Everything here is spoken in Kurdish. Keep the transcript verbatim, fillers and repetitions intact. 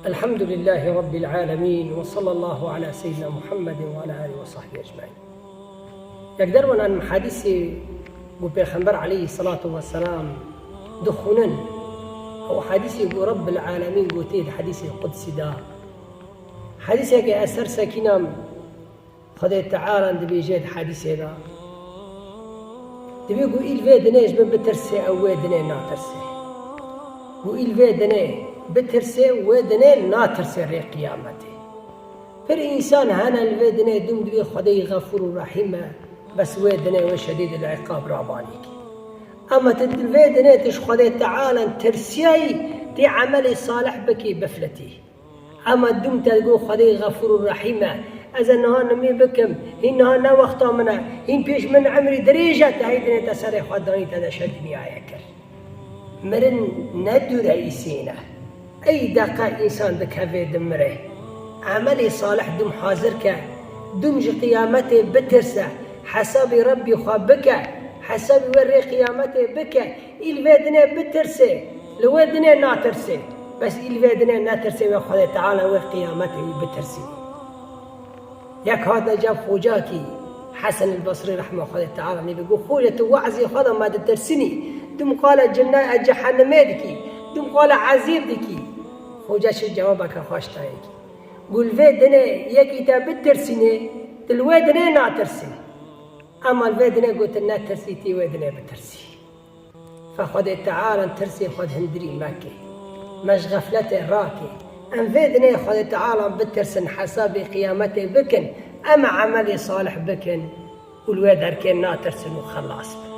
الحمد لله رب العالمين، وصلى الله على سيدنا محمد وعلى آله وصحبه أجمعين. Yek derwan em hadîsê ku Pêxember aleyhî salatu weselam dixwînin, ew hadîsê ku Rabbil Alemîn gotê di hadîsê Qudsî de. Hadîseke ez ser sekînam Xwedê Teala dibêje di hadîsê de, dibê ku îl vê dinê ji min bitirsê, ew wê dinê natirsê. Ku îl vê dinê bitirsê, wê dinê natirsê rê qiyametê. Pir însan hene li vê dinê dûm dibê Xwedê Xefûr û Rehîm e, bes wê dinê wê şedîd el iqab rabanî kî. Ema tu di vê dinê tu ji Xwedê Teala tirsiyayî, tê emelê salih bikî, bifletî. Ema dûm te digo Xwedê Xefûr û Rehîm e. Ez ê niha nimî bikim. Hîn niha ne wexta min e. Hîn pêş min emrî dirêj e, te heyî dinê te serê xwe danî te de şer dinyayê kir. Mirin ne dûre îsîn e. Ey deqe însan dikeve dimire. Emelê salih dûm hazir ke. Dûm ji qiyametê bitirse. Hesabê Rebbî xwe bike. Hesabê wê rê qiyametê bike. Îl vê dinê bitirsê, li wê dinê natirsê. Bes îl vê dinê netirsê, wê Xwedê Teala wê qiyametê wî bitirsî. Yek hate cem Xoca kî, Hesen el Basrî rehma Xwedê Teala lê bê, got, Xoca, tu wazê xwe de me ditirsinî, dûm qala cinna e cehennemê dikî, dûm qala ezîb dikî. Xoca çi cewabeke xweş dayê kî. Got, li vê dinê yekî te bitirsînê, tu li wê dinê natirsî. Ema li vê dinê gotin netirsî, tê wê dinê bitirsî. Fe Xwedê Teala tirsê xwe di hundirî meke. Me ji xefletê rake. Em vê dinê Xwedê Teala bitirsin, hesabê qiyametê bikin. Em emelê salih bikin û li wê derkê natirsin û xelas bin.